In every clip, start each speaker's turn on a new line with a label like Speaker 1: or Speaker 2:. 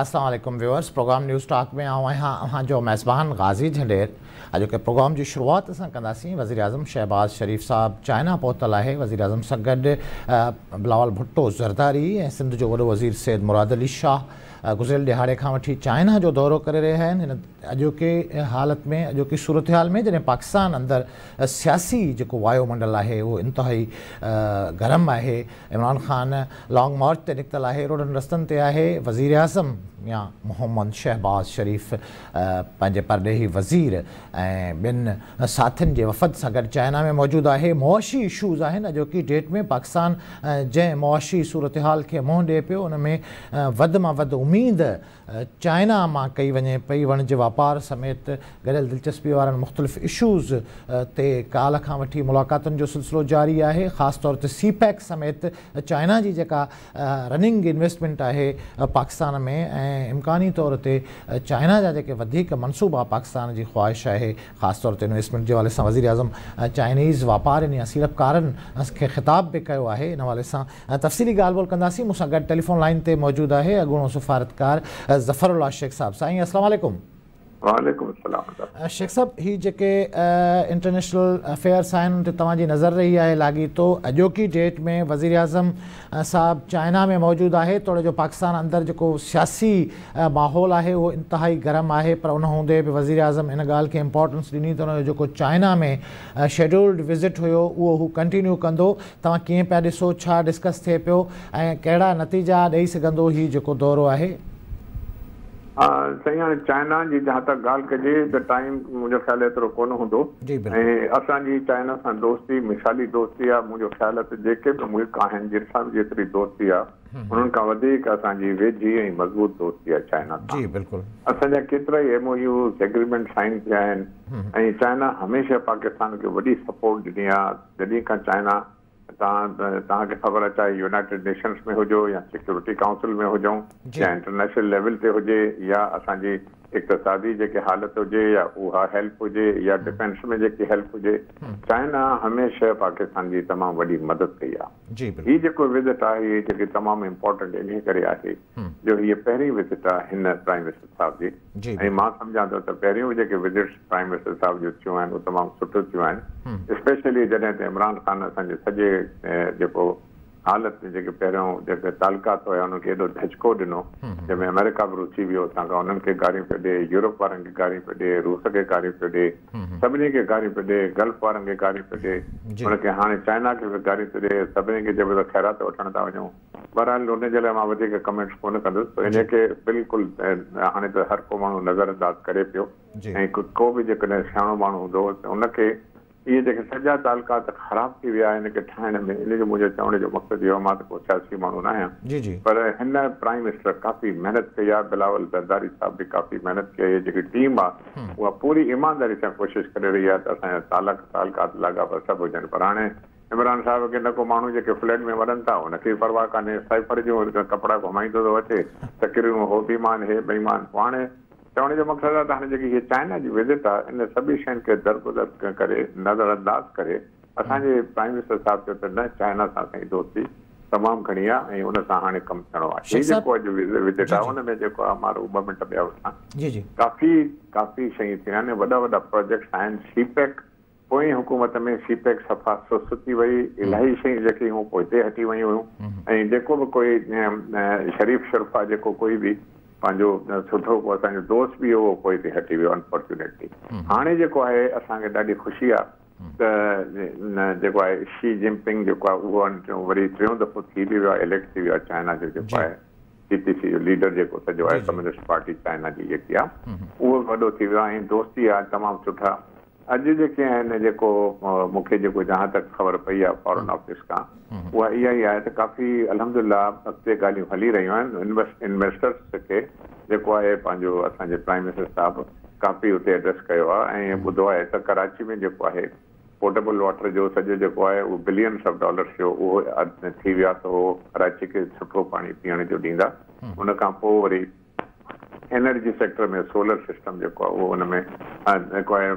Speaker 1: السلام عليڪم viewers, programme news talk ۾ آئون آهيان اوهان جو ميزبان غازي جهنڊير. اڄوڪي پروگرام جي شروعات اسان ڪنداسين وزيراعظم شهباز شريف صاحب چائنا پهتل آهي. وزيراعظم سان گڏ بلاول ڀٽو زرداري ۽ سنڌ جو وڏو وزير سيد مراد علي شاهه گذريل ڏهاڙي کان وٺي چائنا جو دورو ڪري رهيا آهن. هن اڄوڪي حالت ۾ اڄوڪي صورتحال ۾ جڏهن پاڪستان اندر سياسي جيڪو وايو منڊل آهي اهو انتهائي گرم آهي، عمران خان لانگ مارچ تي نڪتل آهي، روڊن رستن تي آهي. وزيراعظم ميان محمد شهباز شريف پنهنجي پرڏيهي وزير ۽ ٻين ساٿين جي وفد سان گڏ چائنا ۾ موجود آهي. معاشي اشوز آهن. اڄوڪي ڊيٽ ۾ پاڪستان جنهن معاشي صورتحال کي منهن ڏئي پيو ان ۾ وڌ مان وڌ اميد چائنا مان ڪئي وڃي پئي. وڻج واپار سميت گڏيل دلچسپي وارن مختلف اشوز تي ڪالهه کان وٺي ملاقاتن جو سلسلو جاري آهي. خاص طور تي سي پيڪ سميت چائنا جي جيڪا رننگ انويسٽمينٽ آهي پاڪستان ۾ ۽ امڪاني طور تي چائنا جا جيڪي وڌيڪ منصوبا پاڪستان جي خواهش آهي، خاص طور تي انويسٽمينٽ جي حوالي سان وزيراعظم چائنيز واپارين يا سيڙپڪارن کي خطاب به ڪيو آهي. ان حوالي سان تفصيلي ڳالهه ٻولهه ڪنداسين. مون سان گڏ ٽيليفون لائين تي موجود آهي اڳوڻو سفارتڪار ظفر الله شيخ صاحب. سائين السلام عليڪم.
Speaker 2: وعليڪم السلام.
Speaker 1: شيخ صاحب، هي جيڪي انٽرنيشنل افيئرس آهن ان تي توهان جي نظر رهي آهي لاڳيتو. اڄوڪي ڊيٽ ۾ وزيراعظم صاحب چائنا ۾ موجود آهي، توڙي جو پاڪستان اندر جيڪو سياسي ماحول آهي اهو انتهائي گرم آهي، پر ان هوندي به وزيراعظم ان ڳالهه کي امپارٽنس ڏني ته ان جو جيڪو چائنا ۾ شيڊولڊ وزٽ هيو اهو هو ڪنٽينيو ڪندو. توهان ڪيئن پيا ڏسو، ڇا ڊسڪس ٿئي پيو ۽ ڪهڙا نتيجا ڏئي سگهندو هي جيڪو دورو آهي؟
Speaker 2: سائين هاڻي چائنا جي جهان تڪ ڳالهه ڪجي ته ٽائيم منهنجو خيال ايترو ڪونه هوندو ۽ اسان جي چائنا سان دوستي مثالي دوستي آهي. منهنجو خيال آهي ته جيڪي به ملڪ آهن جن سان به جيتري دوستي آهي انهن کان وڌيڪ اسان جي ويجهي ۽ مضبوط دوستي آهي چائنا سان. اسان جا ڪيترا ئي M O Us agreement sign ٿيا آهن ۽ چائنا هميشه پاڪستان کي وڏي سپورٽ ڏني آهي. جڏهن کان چائنا توهان کي خبر آهي چاهي يونائيٽيڊ نيشنز ۾ هجو يا سيڪيورٽي ڪائونسل ۾ هجون يا انٽرنيشنل ليول تي هجي يا اسان جي اقتصادي جيڪي حالت هجي يا اها هيلپ هجي يا ڊفينس ۾ جيڪي هيلپ هجي، چائنا هميشه پاڪستان جي تمام وڏي مدد ڪئي آهي. هي جيڪو وزٽ آهي هي جيڪي تمام امپورٽنٽ انهي ڪري آهي جو هيء پهرين وزٽ آهي هن پرائم منسٽر صاحب جي ۽ مان سمجهان ٿو ته پهريون به جيڪي وزٽس پرائم منسٽر صاحب جون ٿيون آهن اهي تمام سٺيون ٿيون آهن. اسپيشلي جڏهن ته عمران خان اسان جي سڄي جيڪو حالت ۾ جيڪي پهريون جيڪي تعلقات هيا انهن کي ايڏو ڌچڪو ڏنو جنهن ۾ آمريڪا به رسي ويو اسان کان، انهن کي گاريون پيو ڏي، يورپ وارن کي گاريون پيو ڏي، روس کي گاريون پيو ڏي، سڀني کي گاريون پيو ڏي، گلف وارن کي گاريون پيو ڏي، ان کي هاڻي چائنا کي به گاريون پيو ڏي، سڀني کي چئي پيو ته خيرات وٺڻ ٿا وڃون. بهرحال ان جي لاء مان وڌيڪ ڪمينٽس ڪونه ڪندس پر انهي کي بلڪل هاڻي ته هر ڪو ماڻهو نظر انداز ڪري پيو ۽ ڪو به جيڪڏهن سياڻو ماڻهو هوندو ته ان کي اهي جيڪي سڄا تعلقات خراب ٿي ويا ان کي ٺاهڻ ۾ ان جو منهنجو چوڻ جو مقصد اهو آهي مان ته ڪو سياسي ماڻهو نه آهيان پر هن پرائم منسٽر ڪافي محنت ڪئي آهي، بلاول زرداري صاحب به ڪافي محنت ڪئي آهي، هي جيڪي ٽيم آهي اها پوري ايمانداري سان ڪوشش ڪري رهي آهي ته اسان جا تعلق تعلقات لاڳاپا سڀ هجن پر هاڻي عمران صاحب کي نه ڪو ماڻهو جيڪي فليٽ ۾ وڃن ٿا ان کي به پرواهه ڪانهي، سائفر جون ڪپڙا گهمائيندو ٿو اچي، تقريرون هو بي ايمان هي بي ايمان. پوء هاڻي چوڻ جو مقصد آهي ته هاڻي جيڪي هيء چائنا جي وزٽ آهي ان سڀني شين کي درگذر ڪري نظر انداز ڪري اسان جي پرائم منسٽر صاحب چيو ته نه چائنا سان اسان جي دوستي تمام گهڻي آهي ۽ ان سان هاڻي ڪم ٿيڻو آهي. هي جيڪو اڄ وزٽ آهي ان ۾ جيڪو آهي مان رڳو ٻه منٽ ٻيا وٺان ڪافي ڪافي شيون ٿيون آهن وڏا وڏا پراجيڪٽس آهن سي پيڪ پوئين حڪومت ۾ سي پيڪ صفا سست ٿي وئي، الاهي شيون جيڪي هيون پوئتي هٽي ويون هيون ۽ جيڪو به ڪوئي شريف شرفا جيڪو ڪوئي به پنهنجو سٺو ڪو اسان جو دوست به هو اهو پوئتي هٽي ويو انفارچونيٽلي. هاڻي جيڪو آهي اسان کي ڏاڍي خوشي آهي ته جيڪو آهي شي جن پنگ جيڪو آهي اهو وري ٽيون دفعو ٿي به ويو آهي اليڪٽ ٿي ويو آهي چائنا جو جيڪو آهي سي پي سي جو ليڊر جيڪو سڄو آهي ڪميونسٽ پارٽي چائنا جي جيڪي آهي اهو به وڏو ٿي ويو آهي ۽ دوستي آهي تمام سٺا اڄ جيڪي آهن جيڪو مون کي جيڪو جهان تڪ خبر پئي آهي فارن آفيس کان اها اها ئي آهي ته ڪافي الحمدلله اڳتي ڳالهيون هلي رهيون آهن انويسٽرس کي جيڪو آهي پنهنجو اسان جي پرائم منسٽر صاحب ڪافي اتي ايڊريس ڪيو آهي ۽ ٻڌو آهي ته ڪراچي ۾ جيڪو آهي پورٽيبل واٽر جو سڄو جيڪو آهي اهو بلينس آف ڊالرس جو اهو ٿي ويو آهي ته اهو ڪراچي کي سٺو پاڻي پيئڻ جو ڏيندا ان کان پوء وري انرجي سيڪٽر ۾ سولر سسٽم جيڪو آهي اهو ان ۾ جيڪو آهي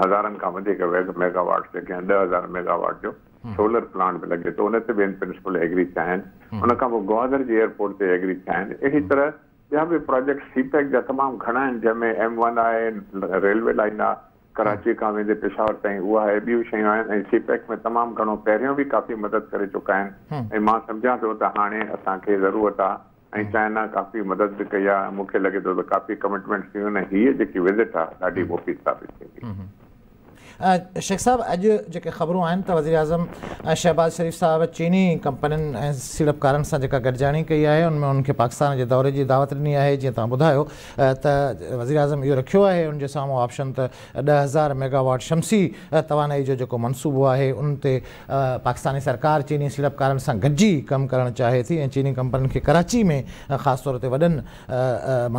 Speaker 2: هزارن کان وڌيڪ ميگا واٽس جيڪي آهن 10,000 ميگا واٽ جو سولر پلانٽ به لڳي ٿو ان تي به ان پرنسپل ايگري ٿيا آهن ان کان پوء گوادر جي ايئرپورٽ تي ايگري ٿيا آهن اهڙي طرح ٻيا به پراجيڪٽ سي پيڪ جا تمام گهڻا آهن، جنهن ۾ ايم ون آهي، ريلوي لائين آهي ڪراچي کان ويندي پشاور تائين اها آهي، ٻيون شيون آهن ۽ سي پيڪ ۾ تمام گهڻو پهريون به ڪافي مدد ڪري چڪا آهن ۽ مان سمجهان ٿو ته هاڻي اسان کي ضرورت آهي ۽ چائنا ڪافي مدد به ڪئي آهي، مون کي لڳي ٿو ته ڪافي ڪمٽمينٽس ٿيون آهن ۽ هيء جيڪي وزٽ آهي ڏاڍي مفيد ثابت ٿيندي.
Speaker 1: شيخ صاحب اڄ جيڪي خبرون آهن ته وزيراعظم شهباز شريف صاحب چيني ڪمپنين ۽ سيڙپڪارن سان جيڪا گڏجاڻي ڪئي آهي ان ۾ انهن کي پاڪستان جي دوري جي دعوت ڏني آهي، جيئن توهان ٻڌايو ته وزيراعظم اهو رکيو آهي ان جي سامهون آپشن ته 10,000 ميگاواٽ شمسي توانائي جو جيڪو منصوبو آهي ان تي پاڪستاني سرڪار چيني سيڙپڪارن سان گڏجي ڪم ڪرڻ چاهي ٿي ۽ چيني ڪمپنين کي ڪراچي ۾ خاص طور تي وڏن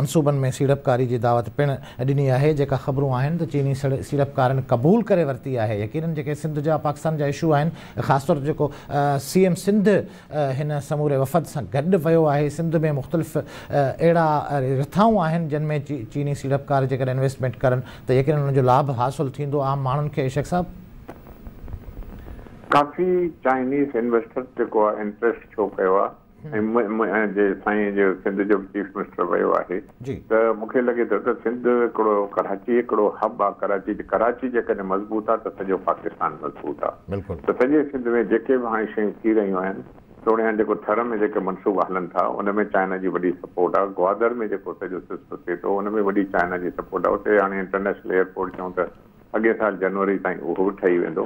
Speaker 1: منصوبن ۾ سيڙپڪاري جي دعوت پڻ ڏني آهي، جيڪا خبرون آهن ته چيني سيڙپڪارن قبول ڪري ورتي آهي، يقينن جيڪي سنڌ جا پاڪستان جا اشو آهن خاص طور تي جيڪو سي ايم سنڌ هن سموري وفد سان گڏ ويو آهي، سنڌ ۾ مختلف اهڙا رٿائون آهن جن ۾ چيني سيڙپڪار جيڪڏهن انويسٽمينٽ ڪرن ته يقينن ان جو لاڀ حاصل ٿيندو عام ماڻهن کي. شيخ صاحب.
Speaker 2: ڪافي چائنيز انويسٽرز جيڪو آهي انٽريسٽ شو ڪيو آهي ۽ جي سائين جو سنڌ جو به چيف منسٽر ويو آهي ته مون کي لڳي ٿو ته سنڌ هڪڙو ڪراچي هڪڙو هب آهي، ڪراچي ڪراچي جيڪڏهن مضبوط آهي ته سڄو پاڪستان مضبوط آهي ته سڄي سنڌ ۾ جيڪي به هاڻي شيون ٿي رهيون آهن توڙي هاڻي جيڪو ٿر ۾ جيڪي منصوبا هلن ٿا ان ۾ چائنا جي وڏي سپورٽ آهي، گوادر ۾ جيڪو سڄو سسٽم ٿئي ٿو ان ۾ وڏي چائنا جي سپورٽ آهي، اتي هاڻي انٽرنيشنل ايئرپورٽ چئون ته اڳئين سال جنوري تائين اهو به ٺهي ويندو.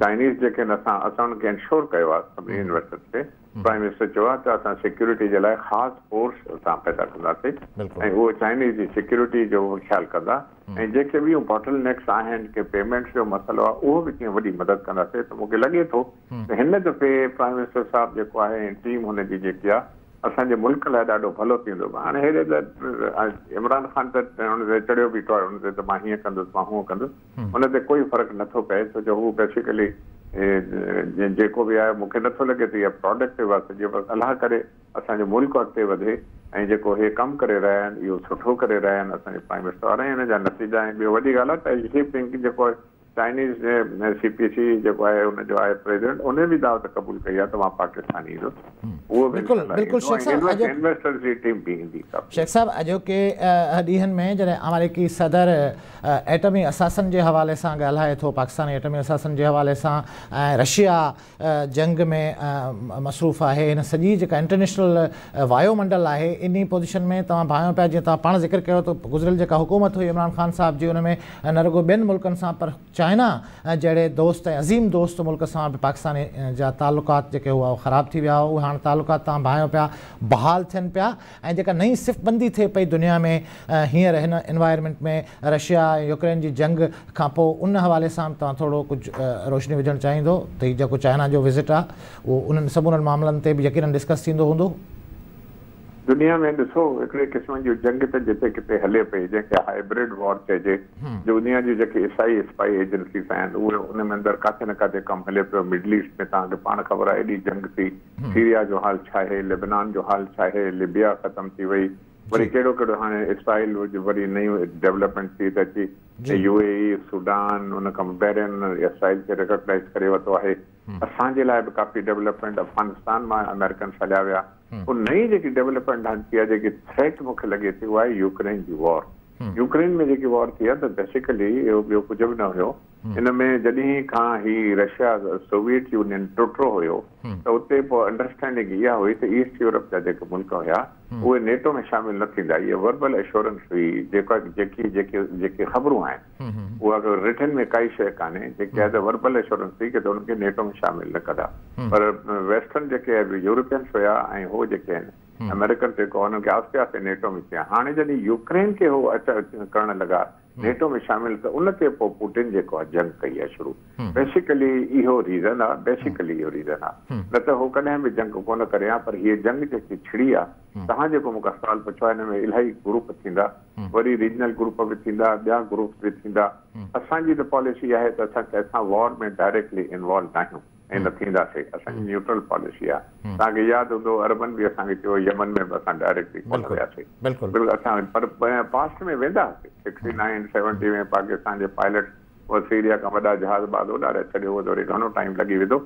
Speaker 2: چائنيز جيڪي آهن اسان اسان انهن کي انشور ڪيو آهي سڀني انويسٽرز کي پرائم منسٽر چيو آهي ته اسان سيڪيورٽي جي لاء خاص فورس اسان پيدا ڪنداسين ۽ اهو چائنيز جي سيڪيورٽي جو به خيال ڪندا ۽ جيڪي ٻيون باٽل نيڪس آهن ڪي پيمينٽس جو مسئلو آهي اهو به ڪيئن وڏي مدد ڪنداسين ته مون کي لڳي ٿو ته هن دفعي پرائم منسٽر صاحب جيڪو آهي ۽ ٽيم هن جي جيڪي آهي اسان جي ملڪ لاء ڏاڍو ڀلو ٿيندو. هاڻي هيڏي ته عمران خان ته ان تي چڙهيو بيٺو آهي ان تي ته مان هيئن ڪندس مان هونئن ڪندس. ان تي ڪوئي فرق نه ٿو پئي ڇو جو هو بيسيڪلي جيڪو به آهي مون کي نه ٿو لڳي ته اها پراڊڪٽو آهي سڄي بس الله ڪري اسان جو ملڪ اڳتي وڌي ۽ جيڪو هي ڪم ڪري رهيا آهن اهو سٺو ڪري رهيا آهن اسان جي پرائم منسٽر وارا ۽ ان جا نتيجا ۽ ٻيو وڏي ڳالهه آهي ته شي پنگ جيڪو چائنيز سي پي سي جيڪو آهي ان جو آهي پريزيڊنٽ ان به دعوت قبول ڪئي آهي ته مان پاڪستان ايندس اهو به انشاء الله ايندو ۽ انويسٽرز جي ٽيم به ايندي
Speaker 1: ڪافي. شيخ صاحب اڄوڪي ڏينهن ۾ جڏهن آمريڪي صدر ايٽمي اثاثن جي حوالي سان ڳالهائي ٿو، پاڪستاني ايٽمي اثاثن جي حوالي سان ۽ رشيا جنگ ۾ مصروف آهي، هن سڄي جيڪا انٽرنيشنل وايو منڊل آهي انهي پوزيشن ۾ توهان ڀانئيو پيا جيئن توهان پاڻ ذڪر ڪيو ته گذريل جيڪا حڪومت هئي عمران خان صاحب جي ان ۾ نه رڳو ٻين ملڪن سان پر چائنا جهڙي دوست ۽ عظيم دوست ملڪ سان به پاڪستان جا تعلقات جيڪي هئا اهي خراب ٿي ويا هئا اهي هاڻ تعلقات توهان ڀانئيو پيا بحال ٿين پيا ۽ جيڪا نئين صف بندي ٿئي پئي دنيا ۾ هينئر هن انوائرمينٽ ۾ رشيا ۽ يوڪرين جي جنگ کان پوء ان حوالي سان به توهان ٿورو ڪجهه روشني وجهڻ چاهيندو ته هي جيڪو چائنا جو وزٽ آهي اهو انهن سمورن معاملن تي به يقينن ڊسڪس ٿيندو هوندو.
Speaker 2: دنيا ۾ ڏسو هڪڙي قسم جي جنگ ته جتي ڪٿي هلي پئي جنهن کي هائبرڊ وار چئجي دنيا جون جيڪي اسائي اسپائي ايجنسيز آهن اهي ان ۾ اندر ڪاٿي نه ڪاٿي ڪم هلي پيو مڊل ايسٽ ۾ توهان کي پاڻ خبر آهي ايڏي جنگ ٿي سيريا جو حال ڇا آهي، لبنان جو حال ڇا آهي، لبيا ختم ٿي وئي، وري ڪهڙو ڪهڙو هاڻي اسرائيل وري نيون ڊولپمينٽ ٿي ته اچي يو اي اي، سوڊان، ان کان بحرين اسرائيل کي ريڪگنائيز ڪري ورتو آهي. اسان جي لاء به ڪافي ڊولپمينٽ افغانستان مان آمريڪنس هليا ويا. پوء نئين جيڪي ڊولپمينٽ هاڻي ٿي آهي جيڪي ٿريٽ مون کي لڳي ٿي اها آهي يوڪرين جي وار. يوڪرين ۾ جيڪي وار ٿي آهي ته بيسيڪلي اهو ٻيو ڪجهه به نه هيو. ان ۾ جڏهن کان هي رشيا سوويت يونين ٽٽو هيو ته اتي پوء انڊرسٽينڊنگ اها هئي ته ايسٽ يورپ جا جيڪي ملڪ هيا اهي نيٽو ۾ شامل نه ٿيندا. اها وربل اشورنس هئي جيڪا جيڪي جيڪي جيڪي خبرون آهن اها رٽن ۾ ڪائي شيء ڪانهي جيڪي آهي ته وربل اشورنس هئي ڪي ته انهن کي نيٽو ۾ شامل نه ڪندا پر ويسٽرن جيڪي يورپينس هيا ۽ هو جيڪي آهن آمريڪن جيڪو انهن کي آهستي آهستي نيٽو ۾ ٿيا هاڻي جڏهن يوڪرين کي هو اچ ڪرڻ لڳا نيٽو ۾ شامل ته ان تي پوء پوٽن جيڪو آهي جنگ ڪئي آهي شروع بيسيڪلي اهو ريزن آهي بيسيڪلي اهو ريزن آهي نه ته هو ڪڏهن به جنگ ڪونه ڪري ها پر هيء جنگ جيڪي ڇڙي آهي توهان جيڪو مون کان سوال پڇيو آهي ان ۾ الاهي گروپ ٿيندا وري ريجنل گروپ به ٿيندا ٻيا گروپس به ٿيندا اسان جي ته پاليسي آهي ته اسان ڪنهن سان وار ۾ ڊائريڪٽلي انوالو ناهيون ۽ نه ٿينداسين اسان جي نيوٽرل پاليسي آهي توهان کي ياد هوندو عربن به اسان کي چيو يمن ۾ به اسان ڊائريڪٽلي ڪونه وياسين بلڪل اسان پر پاسٽ ۾ ويندا هئاسين 69 70 ۾ پاڪستان جي پائلٽ اهو سيريا کان وڏا جهاز باز اڏاري ڇڏيو اهو ته وري گهڻو ٽائيم لڳي ويندو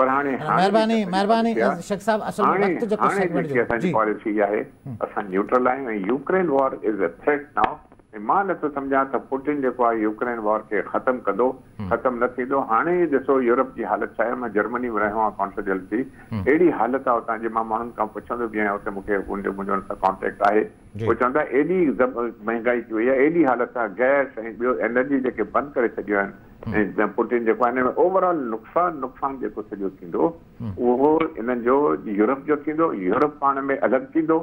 Speaker 2: پر هاڻي هاڻي
Speaker 1: مهرباني مهرباني شيخ صاحب اصل ۾ وقت جيڪو
Speaker 2: هاڻي جيڪي اسان جي پاليسي آهي اسان نيوٽرل آهيون ۽ Ukraine war is a threat now ۽ مان نٿو سمجهان ته پوٽن جيڪو آهي يوڪرين وار کي ختم ڪندو، ختم نه ٿيندو، هاڻي ئي ڏسو يورپ جي حالت ڇا آهي، مان جرمني ۾ رهيو آهيان ڪانفيڊلٽي اهڙي حالت آهي اتان جي مان ماڻهن کان پڇندو به آهيان اتي مون کي منهنجو ان سان ڪانٽيڪٽ آهي اهي چون ٿا ايڏي مهنگائي ٿي وئي آهي ايڏي حالت آهي گئس ۽ ٻيو انرجي جيڪي بند ڪري ڇڏيون آهن ۽ پوٽن جيڪو آهي ان ۾ اوور آل نقصان نقصان جيڪو سڄو ٿيندو اهو انهن جو يورپ جو ٿيندو، يورپ پاڻ ۾ الڳ ٿيندو،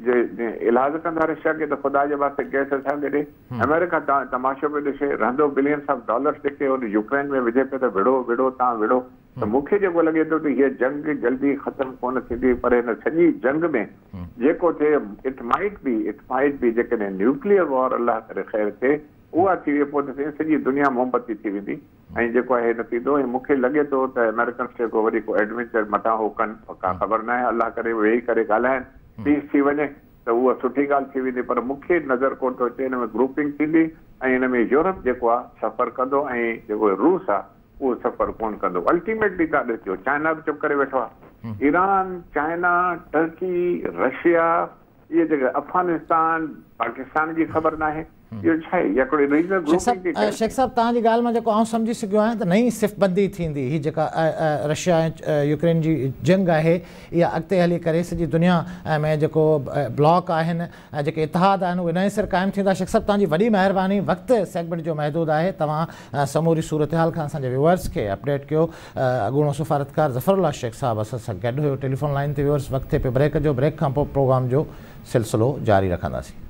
Speaker 2: جي ايلاز ڪندا رشيا کي ته خدا جي واسطي گئس اسان کي ڏي، آمريڪا تماشو پيو ڏسي، رهندو بلينس آف ڊالرس جيڪي هن يوڪرين ۾ وجهي پيو ته وڙهو وڙهو تان وڙهو ته مون کي جيڪو لڳي ٿو ته هيء جنگ جلدي ختم ڪونه ٿيندي پر هن سڄي جنگ ۾ جيڪو ٿئي it might be it might be جيڪڏهن نيوڪليئر وار الله ڪري خير ٿئي اها ٿي وئي پوء ته سائين سڄي دنيا موم بتي ٿي ويندي. ۽ جيڪو آهي نه ٿيندو ۽ مون کي لڳي ٿو ته آمريڪنس جيڪو وري ڪو ايڊوينچر متان هو ڪن ڪا خبر ناهي الله ڪري ويهي ڪري ڳالهائن پيس ٿي وڃي ته اها سٺي ڳالهه ٿي ويندي پر مون کي نظر ڪونه ٿو اچي ان ۾ گروپنگ ٿيندي ۽ ان ۾ يورپ جيڪو آهي سفر ڪندو ۽ جيڪو روس آهي اهو سفر ڪونه ڪندو الٽيميٽلي تان ڏسجو چائنا به چپ ڪري ويٺو آهي ايران چائنا ٽرڪي رشيا اهي جيڪي افغانستان پاڪستان جي خبر ناهي اهو ڇا آهي يا ڪوئي ريجنل گروپنگ ٿي ڪري.
Speaker 1: شيخ صاحب توهان جي ڳالهه مان جيڪو آئون سمجهي سگهيو آهيان ته نئين صف بندي ٿيندي هي جيڪا رشيا ۽ يوڪرين جي جنگ آهي اها اڳتي هلي ڪري سڄي دنيا ۾ جيڪو بلاڪ آهن ۽ جيڪي اتحاد آهن اهي نئين سر قائم ٿيندا شيخ صاحب توهان جي وڏي مهرباني وقت سيگمينٽ جو محدود آهي توهان سموري صورتحال کان اسان جي ويوئرس کي اپڊيٽ ڪيو اڳوڻو سفارتڪار ظفر الله شيخ صاحب اسان سان گڏ هيو ٽيليفون لائين تي ويوئرس وقت ٿئي پيو بريڪ جو بريڪ کان پوء پروگرام جو سلسلو جاري رکنداسين.